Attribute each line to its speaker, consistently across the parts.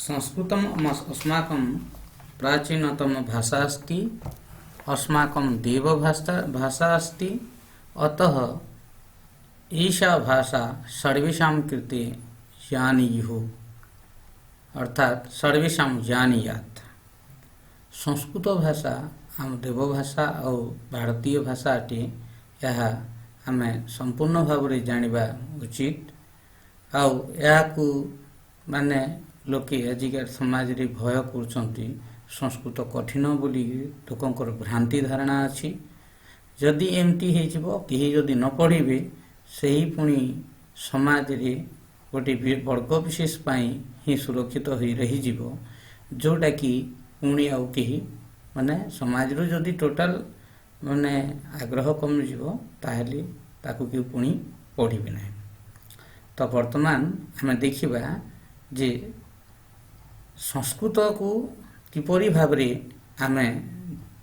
Speaker 1: संस्कृतम् अस्माकं प्राचीनतम भाषा अस्ति, अस्माकं देवभाषा भाषा अस्ति। अतः एषा भाषा सर्वेषां कृते जानीयुः, अर्थात् सर्वेषां जानीयात्। ସଂସ୍କୃତ ଭାଷା ଆମ ଦେବଭାଷା ଆଉ ଭାରତୀୟ ଭାଷା ଅଟେ। ଏହା ଆମେ ସମ୍ପୂର୍ଣ୍ଣ ଭାବରେ ଜାଣିବା ଉଚିତ। ଆଉ ଏହାକୁ ମାନେ ଲୋକେ ଆଜିକା ସମାଜରେ ଭୟ କରୁଛନ୍ତି। ସଂସ୍କୃତ କଠିନ ବୋଲି ଲୋକଙ୍କର ଭ୍ରାନ୍ତି ଧାରଣା ଅଛି। ଯଦି ଏମିତି ହେଇଯିବ, କେହି ଯଦି ନ ପଢ଼ିବେ, ସେହି ପୁଣି ସମାଜରେ ଗୋଟିଏ ବର୍ଗ ବିଶେଷ ପାଇଁ ହିଁ ସୁରକ୍ଷିତ ହୋଇ ରହିଯିବ, ଯେଉଁଟାକି ପୁଣି ଆଉ କେହି ମାନେ ସମାଜରୁ ଯଦି ଟୋଟାଲ ମାନେ ଆଗ୍ରହ କମିଯିବ, ତାହେଲେ ତାକୁ କେହି ପୁଣି ପଢ଼ିବେ ନାହିଁ। ତ ବର୍ତ୍ତମାନ ଆମେ ଦେଖିବା ଯେ ସଂସ୍କୃତକୁ କିପରି ଭାବରେ ଆମେ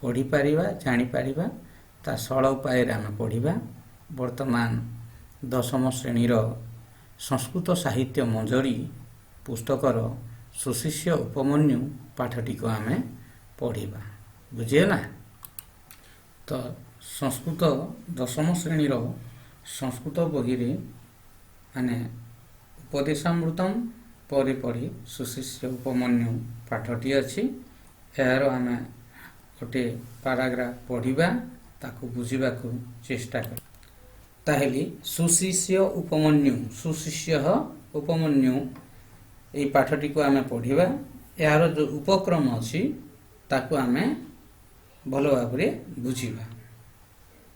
Speaker 1: ପଢ଼ିପାରିବା, ଜାଣିପାରିବା। ତା ସରଳ ଉପାୟରେ ଆମେ ପଢ଼ିବା। ବର୍ତ୍ତମାନ ଦଶମ ଶ୍ରେଣୀର ସଂସ୍କୃତ ସାହିତ୍ୟ ମଞ୍ଜରୀ ପୁସ୍ତକର ସୁଶିଷ୍ୟ ଉପମନ୍ୟୁ ପାଠଟିକୁ ଆମେ ପଢ଼ିବା। ବୁଝିହେଲା ତ? ସଂସ୍କୃତ ଦଶମ ଶ୍ରେଣୀର ସଂସ୍କୃତ ବହିରେ ମାନେ ଉପଦେଶାମୃତମ ପରେ ପରେ ସୁଶିଷ୍ୟ ଉପମନ୍ୟୁ ପାଠଟି ଅଛି। ଏହାର ଆମେ ଗୋଟେ ପାରାଗ୍ରାଫ ପଢ଼ିବା, ତାକୁ ବୁଝିବାକୁ ଚେଷ୍ଟା କରିବା। ତାହେଲେ ସୁଶିଷ୍ୟ ଉପମନ୍ୟୁ, ସୁଶିଷ୍ୟ ଉପମନ୍ୟୁ, ଏଇ ପାଠଟିକୁ ଆମେ ପଢ଼ିବା। ଏହାର ଯେଉଁ ଉପକ୍ରମ ଅଛି, ତାକୁ ଆମେ ଭଲ ଭାବରେ ବୁଝିବା।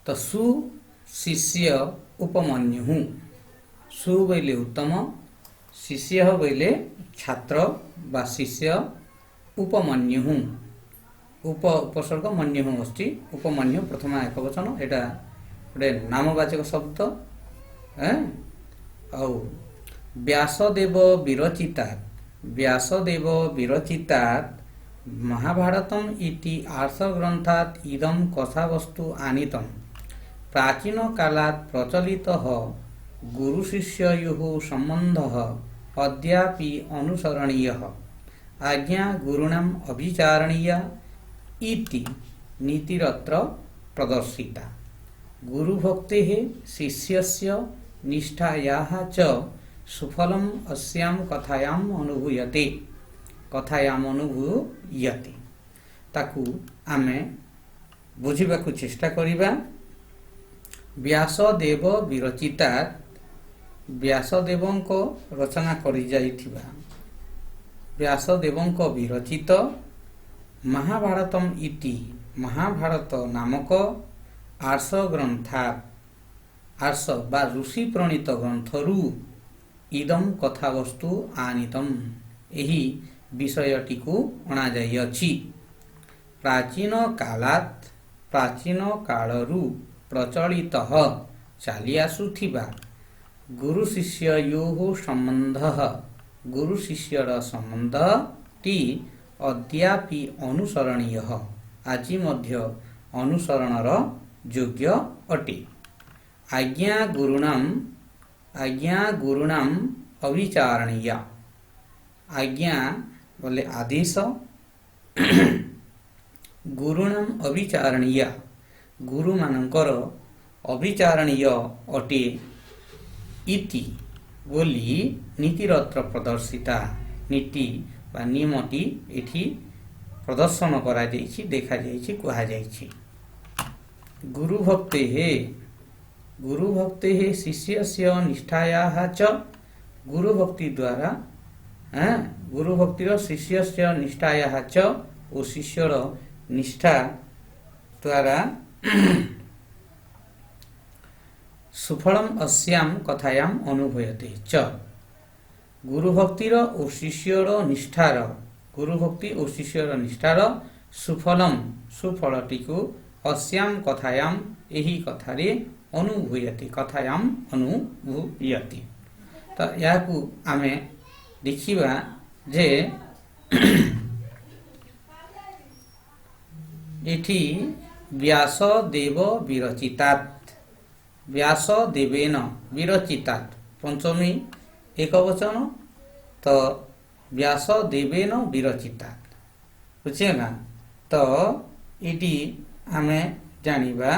Speaker 1: ତ ସୁଶିଷ୍ୟ ଉପମନ୍ୟୁ, ସୁ ବୋଇଲେ ଉତ୍ତମ, ଶିଷ୍ୟ ବୋଇଲେ ଛାତ୍ର ବା ଶିଷ୍ୟ, ଉପମନ୍ୟୁ, ଉପ ଉପସର୍ଗ, ମନ୍ୟୁ ଆସୁଛି, ଉପମନ୍ୟୁ ପ୍ରଥମା ଏକବଚନ। ଏଇଟା ଗୋଟେ ନାମବାଚକ ଶବ୍ଦ। ଆଉ ବ୍ୟାସଦେବ ବିରଚିତାତ୍, ବ୍ୟାସଦେବ ବିରଚିତାତ୍ ମହାଭାରତମ୍ ଇତି ଆର୍ଷଗ୍ରନ୍ଥାତ୍ ଇଦಂ କଥାବସ୍ତୁ ଆନିତମ୍। ପ୍ରାଚୀନ କାଲାତ୍ ପ୍ରଚଳିତଃ ଗୁରୁଶିଷ୍ୟयोः ସମ୍ବନ୍ଧः ଅଦ୍ୟାପି ଅନୁସରଣୀୟः। ଆଜ୍ଞା ଗୁରୁଣାମ୍ ଅବିଚାରଣୀୟା ଇତି ନୀତିରତ୍ର ପ୍ରଦର୍ଶିତା। ଗୁରୁଭକ୍ତେः ଶିଷ୍ୟସ୍ୟ ନିଷ୍ଠାୟାः ଚ ସୁଫଲम् अस्यां କଥାୟାम् ଅନୁଭୂୟତେ, କଥାୟାम् ଅନୁଭୂୟତେ। ତାକୁ ଆମେ ବୁଝିବାକୁ ଚେଷ୍ଟା କରିବା। ବ୍ୟାସଦେବ ବିରଚିତା, ବ୍ୟାସଦେବଙ୍କ ରଚନା କରିଯାଇଥିବା, ବ୍ୟାସଦେବଙ୍କ ବିରଚିତ, ମହାଭାରତମ ଇତି, ମହାଭାରତ ନାମକ, ଆର୍ଷ ଗ୍ରନ୍ଥାତ୍, ଆର୍ଷ ବା ଋଷି ପ୍ରଣୀତ ଗ୍ରନ୍ଥରୁ, ଇଦಂ କଥାବସ୍ତୁ ଆନିତମ୍, ଏହି ବିଷୟଟିକୁ ଅଣାଯାଇଅଛି। ପ୍ରାଚୀନ କାଲାତ୍, ପ୍ରାଚୀନ କାଳରୁ, ପ୍ରଚଳିତ, ଚାଲି ଆସୁଥିବା, ଗୁରୁ ଶିଷ୍ୟयोः ସମ୍ବନ୍ଧ, ଗୁରୁ ଶିଷ୍ୟର ସମ୍ବନ୍ଧଟି, ଅଦ୍ୟାପି ଅନୁସରଣୀୟ, ଆଜି ମଧ୍ୟ ଅନୁସରଣର ଯୋଗ୍ୟ ଅଟେ। ଆଜ୍ଞା ଗୁରୁଣାମ୍, ଆଜ୍ଞା ଗୁରୁଣାମ୍ ଅବିଚାରଣୀୟା, ଆଜ୍ଞା ବୋଲେ ଆଦେଶ, ଗୁରୁଣାମ୍ ଅବିଚାରଣୀୟା, ଗୁରୁମାନଙ୍କର ଅବିଚାରଣୀୟ ଅଟେ, ଇତି ବୋଲି, ନୀତିରତ୍ର ପ୍ରଦର୍ଶିତା, ନୀତି ବା ନିୟମଟି ଏଠି ପ୍ରଦର୍ଶନ କରାଯାଇଛି, ଦେଖାଯାଇଛି, କୁହାଯାଇଛି। ଗୁରୁଭକ୍ତେଃ, ଗୁରୁଭକ୍ତେଃ ଶିଷ୍ୟସ୍ୟ ନିଷ୍ଠାୟାଃ ଚ, ଗୁରୁଭକ୍ତି ଦ୍ୱାରା, ଗୁରୁଭକ୍ତିର, ଶିଷ୍ୟସ୍ୟ ନିଷ୍ଠାୟାଃ ଚ, ଓ ଶିଷ୍ୟର ନିଷ୍ଠା ଦ୍ୱାରା, ସୁଫଳମ୍ ଅସ୍ୟାମ୍ କଥାୟାମ୍ ଅନୁଭୂୟତେ ଚ। ଗୁରୁଭକ୍ତିର ଓ ଶିଷ୍ୟର ନିଷ୍ଠାର, ଗୁରୁଭକ୍ତି ଓ ଶିଷ୍ୟର ନିଷ୍ଠାର, ସୁଫଲମ୍, ସୁଫଳଟିକୁ, ଅସ୍ୟାମ୍ କଥାୟାମ୍, ଏହି କଥାରେ, ଅନୁଭୂୟତେ, କଥାୟାମ୍ ଅନୁଭୂୟତେ। ତ ଏହାକୁ ଆମେ ଦେଖିବା ଯେ ଏଠି ବ୍ୟାସଦେବ ବିରଚିତାତ୍, ବ୍ୟାସଦେବେନ ବିରଚିତାତ୍, ପଞ୍ଚମୀ ଏକବଚନ। ତ ବ୍ୟାସ ଦେବେନ ବିରଚିତାତ୍। ବୁଝିହେଲା? ତ ଏଇଠି ଆମେ ଜାଣିବା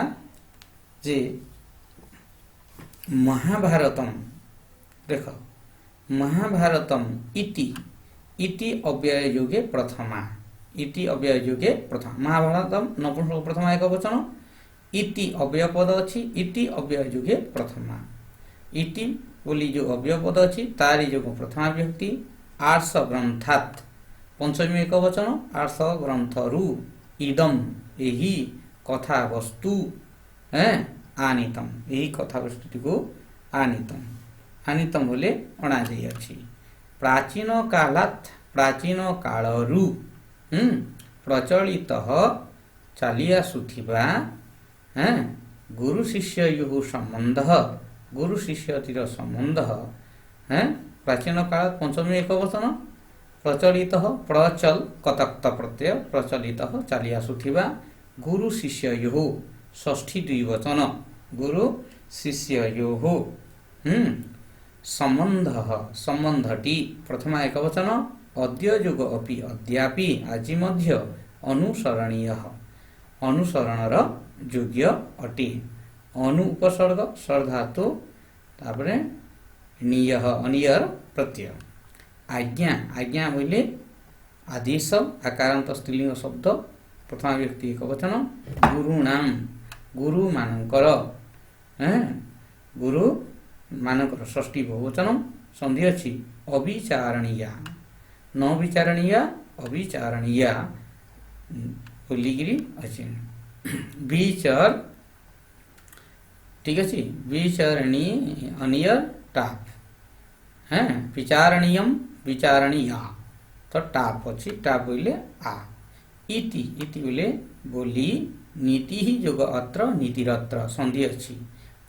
Speaker 1: ଯେ ମହାଭାରତମ, ଦେଖ, ମହାଭାରତମ ଇତି, ଇତି ଅବ୍ୟୟ ଯୋଗେ ପ୍ରଥମା, ଇତି ଅବ୍ୟୟ ଯୋଗେ ପ୍ରଥମା। ମହାଭାରତମ ନପୁଂସକ ପ୍ରଥମା ଏକ ବଚନ, ଇତି ଅବ୍ୟୟ ପଦ ଅଛି, ଇତି ଅବ୍ୟୟ ଯୋଗେ ପ୍ରଥମା। ଇତି ବୋଲି ଯେଉଁ ଅବ୍ୟୟ ପଦ ଅଛି ତାରି ଯୋଗୁଁ ପ୍ରଥମା ବିଭକ୍ତି। ଆର୍ଷ ଗ୍ରନ୍ଥାତ୍ ପଞ୍ଚମୀ ଏକ ବଚନ, ଆର୍ଷ ଗ୍ରନ୍ଥରୁ ଇଦମ୍ ଏହି କଥାବସ୍ତୁ ଆନିତମ, ଏହି କଥାବସ୍ତୁଟିକୁ ଆନିତମ, ଆନିତମ ବୋଲେ ଅଣାଯାଇଅଛି। ପ୍ରାଚୀନ କାଲାତ୍ ପ୍ରାଚୀନ କାଳରୁ ପ୍ରଚଳିତ ଚାଲି ଆସୁଥିବା ଗୁରୁ ଶିଷ୍ୟୟୁ ସମ୍ବନ୍ଧ, ଗୁରୁ ଶିଷ୍ୟଟିର ସମ୍ବନ୍ଧ। ପ୍ରାଚୀନ କାଳ ପଞ୍ଚମୀ ଏକ ବଚନ, ପ୍ରଚଳିତ ପ୍ରଚଲ କତକ୍ତ ପ୍ରତ୍ୟୟ, ପ୍ରଚଳିତ ଚାଲି ଆସୁଥିବା, ଗୁରୁ ଶିଷ୍ୟୟୁ ଷଷ୍ଠୀ ଦୁଇ ବଚନ, ଗୁରୁ ଶିଷ୍ୟୟୁ ସମ୍ବନ୍ଧ ସମ୍ବନ୍ଧଟି ପ୍ରଥମା ଏକ ବଚନ, ଅଦ୍ୟ ଯୁଗ ଅପି ଅଦ୍ୟାପି ଆଜି ମଧ୍ୟ ଅନୁସରଣୀୟ ଅନୁସରଣର ଯୋଗ୍ୟ ଅଟେ। ଅନୁ ଉପସର୍ଗ ସର୍ଧାତୁ ତାପରେ ନିୟ ଅନିୟର ପ୍ରତ୍ୟୟ। ଆଜ୍ଞା, ଆଜ୍ଞା ବୋଇଲେ ଆଦେଶ, ଆକାରାନ୍ତ ସ୍ତ୍ରୀଲିଙ୍ଗ ଶବ୍ଦ ପ୍ରଥମା ବ୍ୟକ୍ତି ଏକ ବଚନ, ଗୁରୁଣାମ ଗୁରୁମାନଙ୍କର, ଗୁରୁ ମାନଙ୍କର ଷଷ୍ଠୀ ବହୁବଚନ, ସନ୍ଧି ଅଛି ଅବିଚାରଣୀୟା, ନ ବିଚାରଣୀୟା ଅବିଚାରଣୀୟା ବୋଲିକିରି ଅଛି। ବିଚର ଠିକ ଅଛି, ବିଚରଣୀ ଅନିୟର ଟାପ, ବିଚାରଣୀୟମ ବିଚାରଣୀୟା ତ ଟାପ ଅଛି, ଟାପ ବୋଇଲେ ଆ। ଇତି, ଇତି ବୋଇଲେ ବୋଲି, ନୀତି ଯୋଗ ଅତ୍ର ନୀତିରତ୍ର ସନ୍ଧି ଅଛି।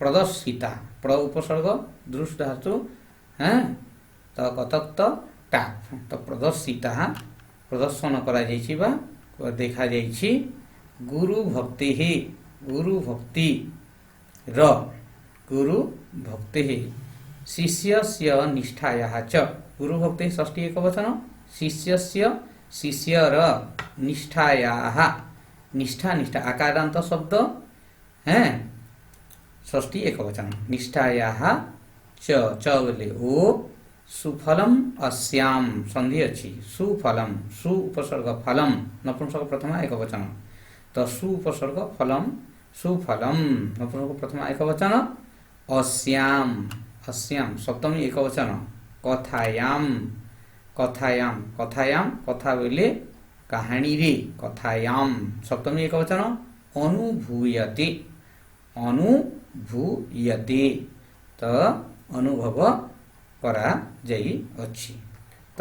Speaker 1: ପ୍ରଦର୍ଶିତା ପ୍ର ଉପସର୍ଗ ଦୃଶ ଧାତୁ ତ କତକ୍ତ ଟାପ, ତ ପ୍ରଦର୍ଶିତା ପ୍ରଦର୍ଶନ କରାଯାଇଛି ବା ଦେଖାଯାଇଛି। ଗୁରୁ ଭକ୍ତି ହି ଗୁରୁ ଭକ୍ତି ର ଗୁରୁ ଭକ୍ତି ଶିଷ୍ୟସ୍ୟ ନିଷ୍ଠାୟାଃ ଚ, ଗୁରୁ ଭକ୍ତି ଷଷ୍ଠୀ ଏକ ବଚନ, ଶିଷ୍ୟସ୍ୟ ଶିଷ୍ୟର ନିଷ୍ଠାୟାଃ ନିଷ୍ଠା ନିଷ୍ଠା ଆକାରାନ୍ତ ଶବ୍ଦ ଷଷ୍ଠୀ ଏକ ବଚନ, ନିଷ୍ଠାୟାଃ ଚ ଚ ବୋଲେ ଓ ସୁଫଲମ ଅସ୍ୟାମ ସନ୍ଧି ଅଛି। ସୁଫଲମ ସୁ ଉପସର୍ଗ ଫଲମ ନପୁଂସକ ପ୍ରଥମା ଏକ ବଚନ, ତ ସୁ ଉପସର୍ଗ ଫଲମ ସୁଫଲମ ନପୁଂସକ ପ୍ରଥମା ଏକ ବଚନ, ଅସ୍ୟାମ ଅସ୍ୟାମ ସପ୍ତମୀ ଏକ ବଚନ, କଥାୟାମ କଥାୟାମ କଥାୟାମ କଥା ବୋଇଲେ କାହାଣୀରେ, କଥାୟାମ ସପ୍ତମୀ ଏକ ବଚନ, ଅନୁଭୂୟତେ ଅନୁଭୂୟତେ ତ ଅନୁଭବ କରାଯାଇଅଛି। ତ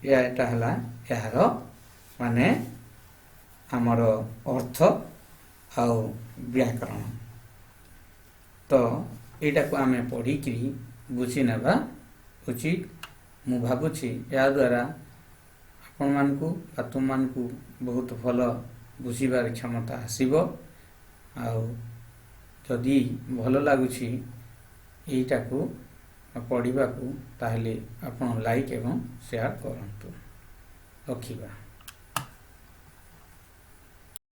Speaker 1: ଏଇଟା ହେଲା ଏହାର ମାନେ ଆମର ଅର୍ଥ ଆଉ ବ୍ୟାକରଣ। ତ ଏଇଟାକୁ ଆମେ ପଢ଼ିକିରି ବୁଝି ନେବା ଉଚିତ। ମୁଁ ଭାବୁଛି ଏହାଦ୍ୱାରା ଆପଣମାନଙ୍କୁ ବା ତୁମମାନଙ୍କୁ ବହୁତ ଭଲ ବୁଝିବାର କ୍ଷମତା ଆସିବ। ଆଉ ଯଦି ଭଲ ଲାଗୁଛି ଏଇଟାକୁ ପଢ଼ିବାକୁ ତାହେଲେ ଆପଣ ଲାଇକ୍ ଏବଂ ସେୟାର କରନ୍ତୁ। ରଖିବା।